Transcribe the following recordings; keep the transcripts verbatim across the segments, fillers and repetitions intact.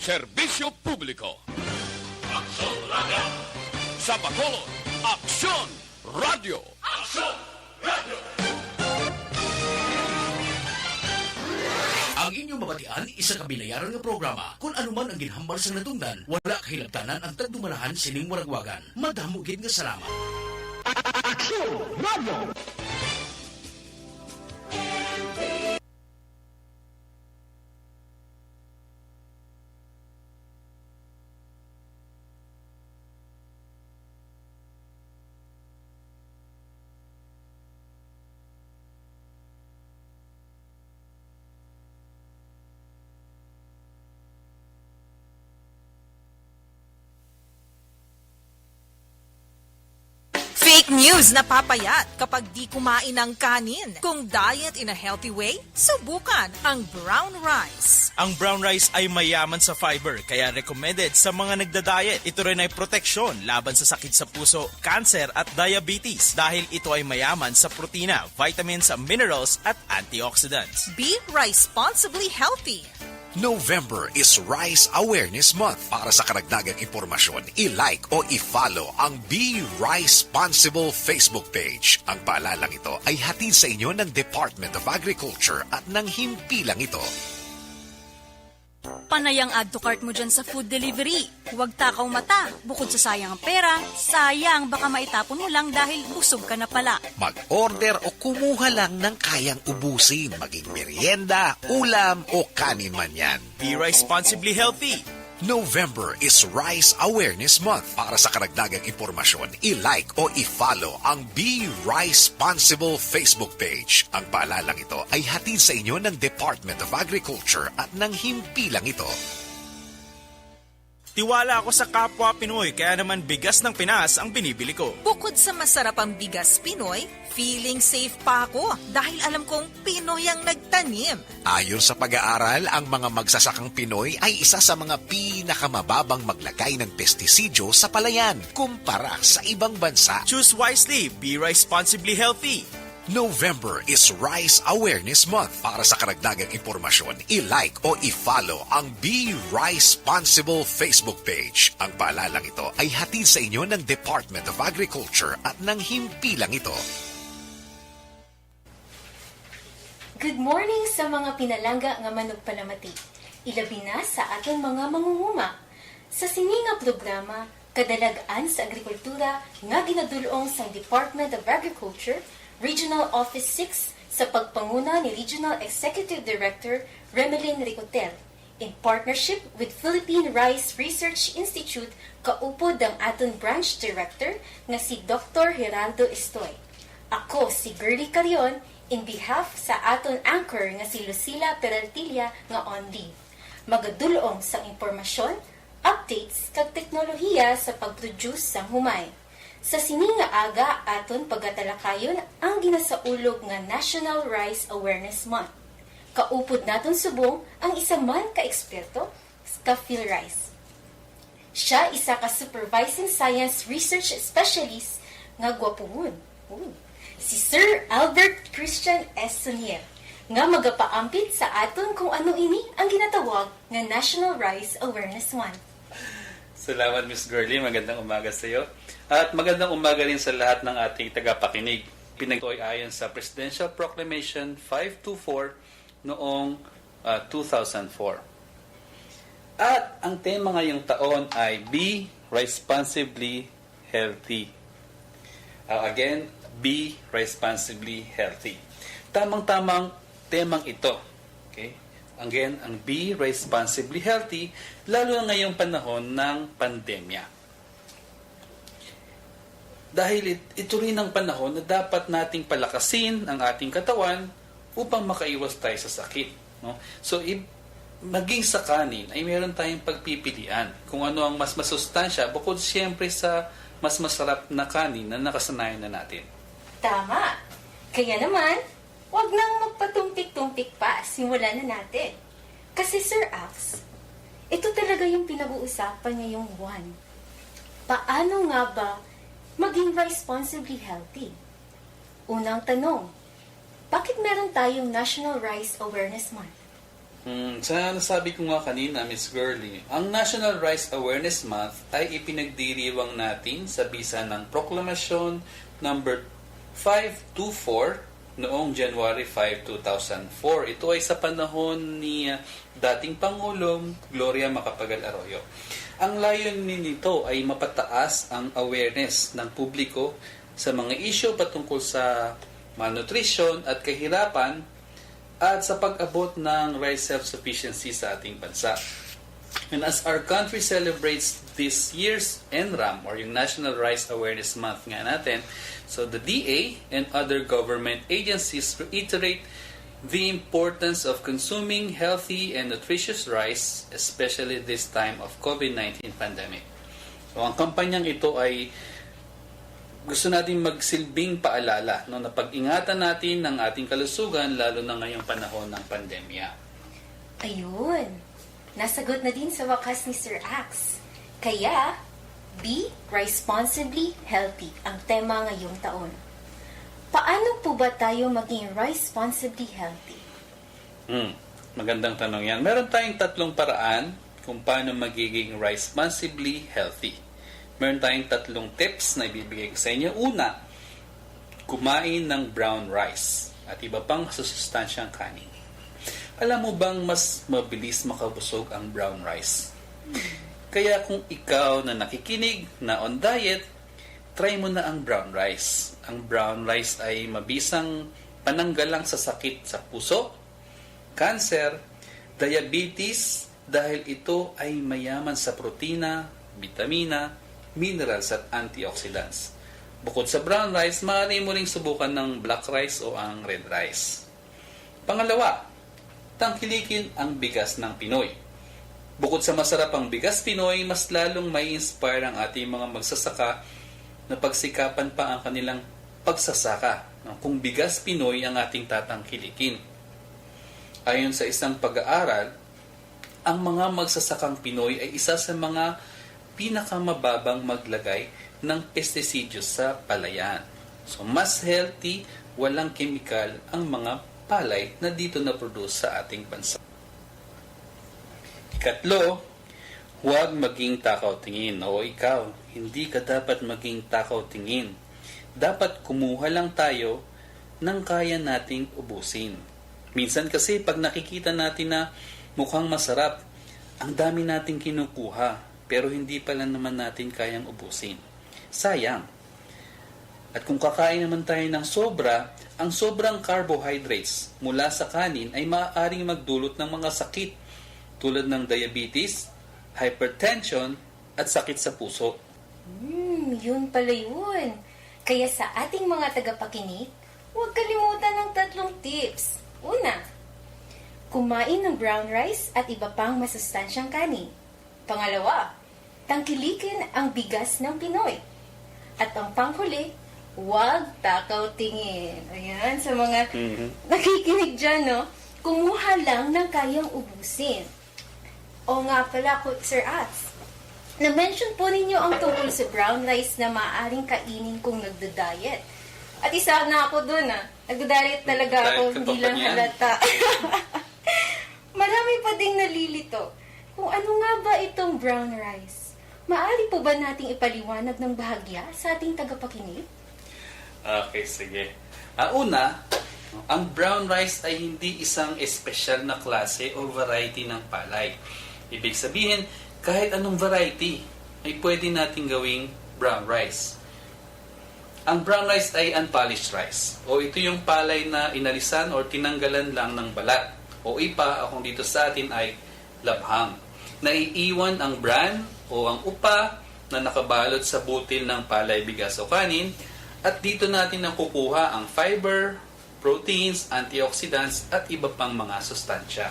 Serbisyo Publiko. Aksyon Radio. Sa Bacolod, Aksyon Radio. Aksyon Radio. Ang inyong mabatian, isa ka binayaran nga programa. Kon ano man ang ginhambal sang natungdan, wala kahilabtanan ang tagdumalahan sining waragwagan. Madamo gid nga salamat. Aksyon Radio. Fake news na papayat kapag di kumain ng kanin. Kung diet in a healthy way, subukan ang brown rice. Ang brown rice ay mayaman sa fiber, kaya recommended sa mga nagda-diet. Ito rin ay proteksyon laban sa sakit sa puso, cancer at diabetes dahil ito ay mayaman sa protina, vitamins, minerals at antioxidants. Be responsibly healthy. November is Rice Awareness Month. Para sa karagdagang impormasyon, i-like o i-follow ang Be Responsible Facebook page. Ang paalalang ito ay hatid sa inyo ng Department of Agriculture at ng himpilang ito. Panay ang add to cart mo dyan sa food delivery. Huwag takaw mata. Bukod sa sayang ang pera, sayang baka maitapon mo lang dahil busog ka na pala. Mag-order o kumuha lang ng kayang ubusin, maging merienda, ulam o kanin man yan. Be responsibly healthy. November is Rice Awareness Month. Para sa karagdagang impormasyon, i-like o i-follow ang Be Responsible Facebook page. Ang paalalang ito ay hatid sa inyo ng Department of Agriculture at ng himpilang ito. Tiwala ako sa kapwa Pinoy, kaya naman bigas ng Pinas ang binibili ko. Bukod sa masarap ang bigas Pinoy, feeling safe pa ako dahil alam kong Pinoy ang nagtanim. Ayon sa pag-aaral, ang mga magsasakang Pinoy ay isa sa mga pinakamababang maglagay ng pestisidyo sa palayan kumpara sa ibang bansa. Choose wisely, be responsibly healthy. November is Rice Awareness Month. Para sa karagdagang impormasyon, i-like o i-follow ang Be Responsible Facebook page. Ang paalalang ito ay hatid sa inyo ng Department of Agriculture at ng himpilang ito. Good morning sa mga pinalangga nga manugpalamati, ilabi na sa aton mga mangunguma. Sa sini nga programa, Kadalag-an sa Agrikultura nga ginadul-ong sang Department of Agriculture, Regional Office six, sa pagpanguna ni Regional Executive Director Remelin Ricotel, in partnership with Philippine Rice Research Institute, kaupod ang aton Branch Director nga si Doktor Geraldo Estoy. Ako si Girly Carion, in behalf sa aton anchor nga si Lucila Peraltilla nga on leave. Magadul-ong sang impormasyon, updates, kag teknolohiya sa pag-produce sang humay. Sa sini nga aga, aton pagatalakayon ang ginasaulog nga National Rice Awareness Month. Kaupod naton subong ang isa man ka eksperto, Scofield Rice. Siya isa ka supervising science research specialist nga gwapuhon. Uy. Si Sir Albert Christian S. Sunier, nga magapaampit sa aton kung ano ini ang ginatawag nga National Rice Awareness Month. Salamat, Miss Girly. Magandang umaga sa iyo. At magandang umaga rin sa lahat ng ating tagapakinig. Pinagtoy ayon sa Presidential Proclamation five two four noong, ah, two thousand four. At ang tema ngayong taon ay Be Responsibly Healthy. Ah, again, Be Responsibly Healthy. Tamang-tamang temang ito. Okay? Again, ang Be Responsibly Healthy, lalo na ngayong panahon ng pandemya. Dahil it-, ito rin ang panahon na dapat nating palakasin ang ating katawan upang makaiwas tayo sa sakit, no? So, i-, maging sa kanin ay meron tayong pagpipilian kung ano ang mas masustansya bukod siyempre sa mas masarap na kanin na nakasanayan na natin. Tama. Kaya naman, wag nang magpatumpik-tumpik pa. Simulan na natin. Kasi, Sir Ax, ito talaga yung pinag-uusapan ngayong buwan. Paano nga ba maging responsibly healthy? Unang tanong, bakit meron tayong National Rice Awareness Month? Mm, sa nasabi ko nga kanina, Miss Girly, ang National Rice Awareness Month ay ipinagdiriwang natin sa bisa ng Proklamasyon number five two four noong January five, two thousand four. Ito ay sa panahon ni, ah, dating Pangulong Gloria Macapagal Arroyo. Ang layunin nito ay mapataas ang awareness ng publiko sa mga isyu patungkol sa malnutrition at kahirapan at sa pag-abot ng rice self-sufficiency sa ating bansa. And as our country celebrates this year's NRAM, or yung National Rice Awareness Month nga natin, so the D A and other government agencies reiterate the importance of consuming healthy and nutritious rice, especially this time of COVID nineteen pandemic. So, ang kampanyang ito ay gusto natin magsilbing paalala, no, na pag-ingatan natin ang ating kalusugan, lalo na ngayong panahon ng pandemya. Ayun. Nasagot na din sa wakas ni Sir Ax. Kaya, be responsibly healthy ang tema ngayong taon. Paano po ba tayo maging responsibly healthy? Hmm, magandang tanong yan. Meron tayong tatlong paraan kung paano magiging responsibly healthy. Meron tayong tatlong tips na ibibigay ko sa inyo. Una, kumain ng brown rice at iba pang masusustansyang kanin. Alam mo bang mas mabilis makabusog ang brown rice? Kaya kung ikaw na nakikinig na on diet, try mo na ang brown rice. Ang brown rice ay mabisang pananggalang sa sakit sa puso, cancer, diabetes, dahil ito ay mayaman sa protina, bitamina, minerals at antioxidants. Bukod sa brown rice, maaari mo ring subukan ng black rice o ang red rice. Pangalawa, tangkilikin ang bigas ng Pinoy. Bukod sa masarap ang bigas Pinoy, mas lalong may inspire ang ating mga magsasaka na pagsikapan pa ang kanilang pagsasaka, no? Kung bigas Pinoy ang ating tatangkilikin. Ayon sa isang pag-aaral, ang mga magsasakang Pinoy ay isa sa mga pinakamababang maglagay ng pestisidyo sa palayan. So, mas healthy, walang kemikal ang mga palay na dito na-produce sa ating bansa. Ikatlo, huwag maging takaw tingin. O ikaw, hindi ka dapat maging takaw tingin. Dapat kumuha lang tayo ng kaya nating ubusin. Minsan kasi pag nakikita natin na mukhang masarap, ang dami nating kinukuha, pero hindi pala naman natin kayang ubusin. Sayang. At kung kakain naman tayo ng sobra, ang sobrang carbohydrates mula sa kanin ay maaaring magdulot ng mga sakit tulad ng diabetes, hypertension, at sakit sa puso. Hmm, yun pala yun. Kaya sa ating mga tagapakinig, huwag kalimutan ang tatlong tips. Una, kumain ng brown rice at iba pang masustansyang kanin. Pangalawa, tangkilikin ang bigas ng Pinoy. At ang panghuli, huwag takaw tingin. Ayan, sa mga Mhm. nakikinig dyan, no? Kumuha lang ng kayang ubusin. O nga pala, Ku- Sir Ats, na-mention po ninyo ang tungkol sa brown rice na maaaring kainin kung nagda-diet. At isa na ako dun, ah. Nagda-diet talaga Diet ako, ka pa hindi ba lang niyan? Halata. Marami pa ding nalilito. Kung ano nga ba itong brown rice? Maaari po ba nating ipaliwanag ng bahagya sa ating tagapakinig? Okay, sige. Ah, una, ang brown rice ay hindi isang espesyal na klase o variety ng palay. Ibig sabihin, kahit anong variety ay pwede nating gawing brown rice. Ang brown rice ay unpolished rice, o ito yung palay na inalisan or tinanggalan lang ng balat, o ipa, o kung dito sa atin ay labhang. Naiiwan ang bran o ang upa na nakabalot sa butil ng palay, bigas o kanin, at dito natin nakukuha ang fiber, proteins, antioxidants at iba pang mga sustansya.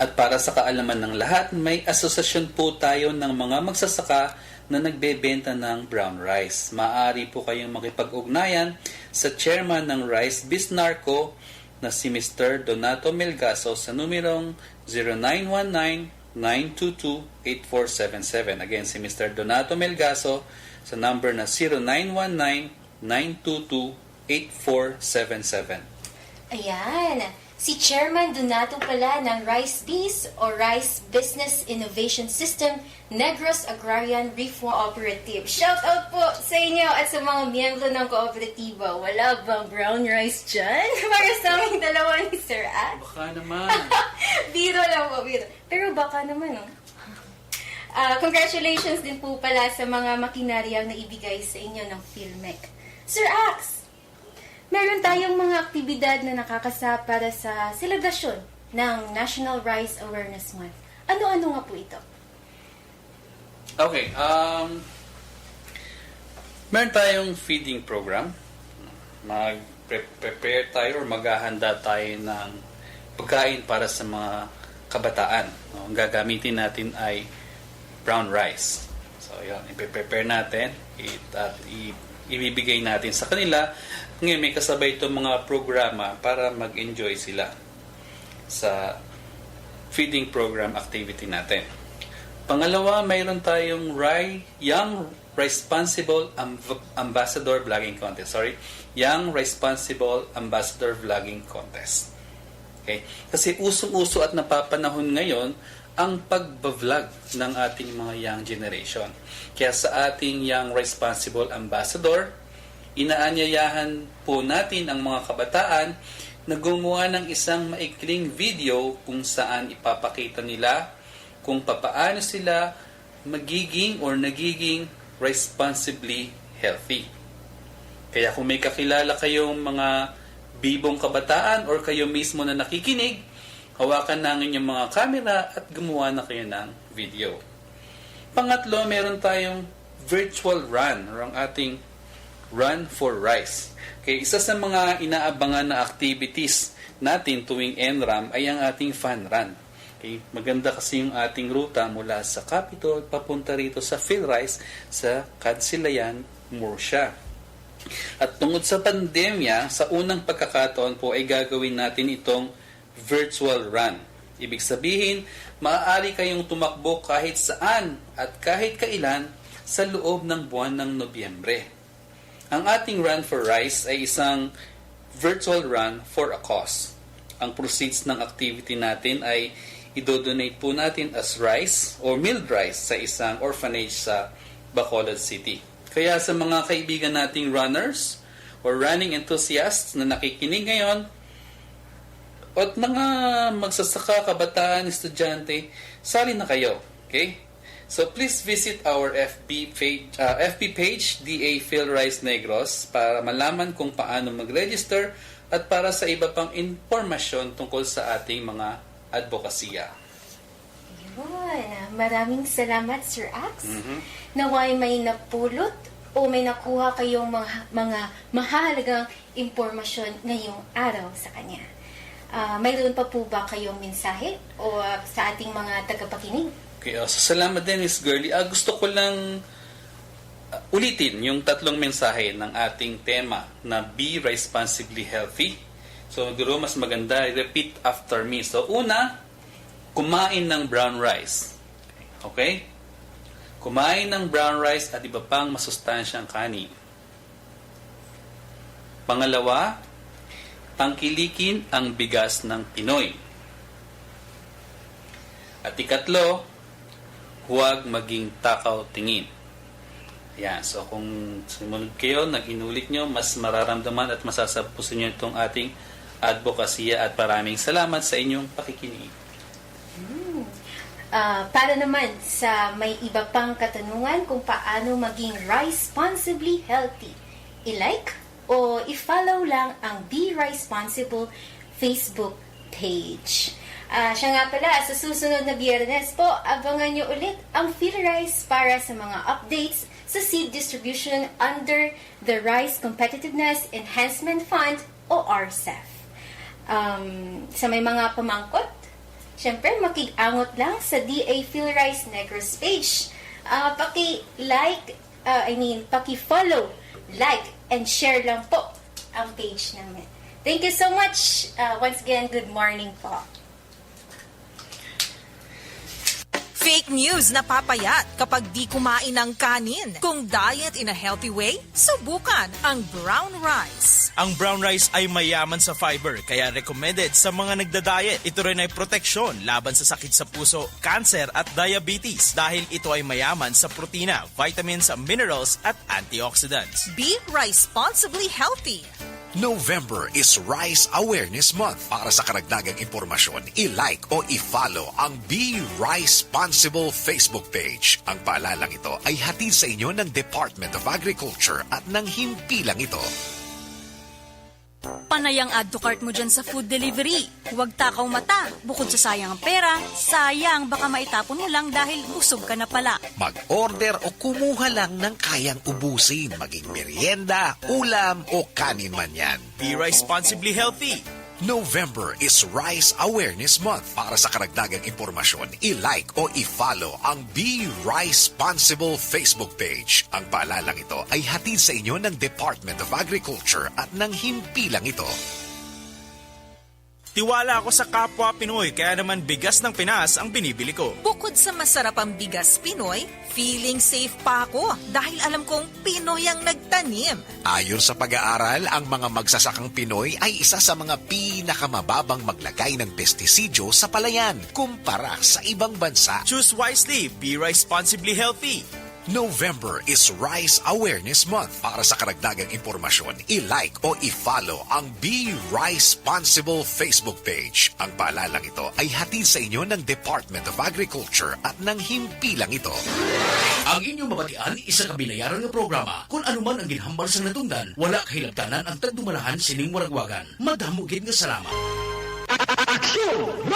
At para sa kaalaman ng lahat, may asosasyon po tayo ng mga magsasaka na nagbebenta ng brown rice. Maaari po kayong makipag-ugnayan sa chairman ng Rice Bisnarco na si Mister Donato Melgaso sa numerong zero nine one nine, nine two two, eight four seven seven. Again, si Mister Donato Melgaso sa number na zero nine one nine, nine two two, eight four seven seven. Ayan. Si Chairman Donato pala ng Rice Biz o Rice Business Innovation System, Negros Agrarian Reform Cooperative. Shout out po sa inyo at sa mga miyembro ng kooperatiba. Wala bang brown rice dyan? Para sa aming dalawa ni Sir Ax? Baka naman. Biro lang po, biro. Pero baka naman, no? Ah, congratulations din po pala sa mga makinaryang na ibigay sa inyo ng PhilMec. Sir Ax, meron tayong mga aktibidad na nakakasa para sa selebrasyon ng National Rice Awareness Month. Ano-ano nga po ito? Okay, um, meron tayong feeding program. Mag-prepare tayo or maghahanda tayo ng pagkain para sa mga kabataan. No? Ang gagamitin natin ay brown rice. So, yun, ipe-prepare natin it, at i- ibibigay natin sa kanila. Ngayon, may kasabay itong mga programa para mag-enjoy sila sa feeding program activity natin. Pangalawa, mayroon tayong Rai Young Responsible Amb- Ambassador Vlogging Contest. Sorry, Young Responsible Ambassador Vlogging Contest. Okay? Kasi usong-uso at napapanahon ngayon ang pagbablog ng ating mga young generation. Kaya sa ating Young Responsible Ambassador, inaanyayahan po natin ang mga kabataan na gumawa ng isang maikling video kung saan ipapakita nila kung papaano sila magiging or nagiging responsibly healthy. Kaya kung may kakilala kayong mga bibong kabataan or kayo mismo na nakikinig, hawakan na ang inyong mga camera at gumawa na kayo ng video. Pangatlo, meron tayong virtual run or ang ating Run for Rice. Okay, isa sa mga inaabangan na activities natin tuwing NRAM ay ang ating fun run. Okay, maganda kasi yung ating ruta mula sa Capitol papunta rito sa PhilRice sa Kansilayan, Murcia. At tungod sa pandemya, sa unang pagkakataon po ay gagawin natin itong virtual run. Ibig sabihin, maaari kayong tumakbo kahit saan at kahit kailan sa loob ng buwan ng Nobyembre. Ang ating Run for Rice ay isang virtual run for a cause. Ang proceeds ng activity natin ay idodonate po natin as rice or milled rice sa isang orphanage sa Bacolod City. Kaya sa mga kaibigan nating runners or running enthusiasts na nakikinig ngayon, at mga magsasaka, kabataan, estudyante, sali na kayo. Okay? So please visit our F B page, uh, F B page, D A Phil Rice Negros, para malaman kung paano mag-register at para sa iba pang impormasyon tungkol sa ating mga advokasya. Yun. Maraming salamat, Sir Ax. Mhm. Naway may napulot o may nakuha kayong mga, mga mahalagang impormasyon ngayong araw sa kanya. Ah, mayroon pa po ba kayong mensahe o, ah, sa ating mga tagapakinig? Okay, oh, so salamat din, Miss Girly. Ah, gusto ko lang ah, ulitin yung tatlong mensahe ng ating tema na Be Responsibly Healthy. So, siguro mas maganda, repeat after me. So, una, kumain ng brown rice. Okay? Kumain ng brown rice at iba pang masustansyang kanin. Pangalawa, tangkilikin ang bigas ng Pinoy. At ikatlo, huwag maging takaw tingin. Ayan, so kung sumunod kayo, nag-inulit nyo, mas mararamdaman at masasapusin nyo itong ating advokasya at maraming salamat sa inyong pakikinig. Hmm. Ah, para naman sa may iba pang katanungan kung paano maging responsibly healthy, i-like o i-follow lang ang Be Responsible Facebook page. Ah, siya nga pala, sa susunod na Biyernes po, abangan niyo ulit ang Phil Rice para sa mga updates sa seed distribution under the Rice Competitiveness Enhancement Fund o RCEF. Um, sa may mga pamangkot, syempre, makig-angot lang sa D A Phil Rice Negros page. Ah, paki-like, ah, I mean, paki-follow, like, and share lang po ang page namin. Thank you so much. Ah, once again, good morning po. Fake news napapayat kapag di kumain ng kanin. Kung diet in a healthy way, subukan ang brown rice. Ang brown rice ay mayaman sa fiber, kaya recommended sa mga nagda-diet. Ito rin ay proteksyon laban sa sakit sa puso, cancer at diabetes dahil ito ay mayaman sa protina, vitamins, minerals at antioxidants. Be responsibly healthy. November is Rice Awareness Month. Para sa karagdagang impormasyon, i-like o i-follow ang Be Responsible Facebook page. Ang paalalang ito ay hatid sa inyo ng Department of Agriculture at ng himpilang ito. Panay ang add to cart mo dyan sa food delivery. Huwag takaw mata. Bukod sa sayang ang pera, sayang baka maitapon mo lang dahil busog ka na pala. Mag-order o kumuha lang ng kayang ubusin, maging merienda, ulam o kanin man yan. Be responsibly healthy. November is Rice Awareness Month. Para sa karagdagang impormasyon, i-like o i-follow ang Be Responsible Facebook page. Ang paalalang ito ay hatid sa inyo ng Department of Agriculture at ng himpilang ito. Tiwala ako sa kapwa Pinoy, kaya naman bigas ng Pinas ang binibili ko. Bukod sa masarap ang bigas Pinoy, feeling safe pa ako dahil alam kong Pinoy ang nagtanim. Ayon sa pag-aaral, ang mga magsasakang Pinoy ay isa sa mga pinakamababang maglagay ng pestisidyo sa palayan kumpara sa ibang bansa. Choose wisely, be responsibly healthy. November is Rice Awareness Month. Para sa karagdagang impormasyon, i-like o i-follow ang Be Responsible Facebook page. Ang paalalang ito ay hatid sa inyo ng Department of Agriculture at ng himpilang ito. Ang inyong mabatian, isa ka binayaran nga programa. Kung ano man ang ginhambal sang natungdan, wala kahilabtanan ang tagdumalahan sining waragwagan. Madamo gid nga salamat. Aksyon!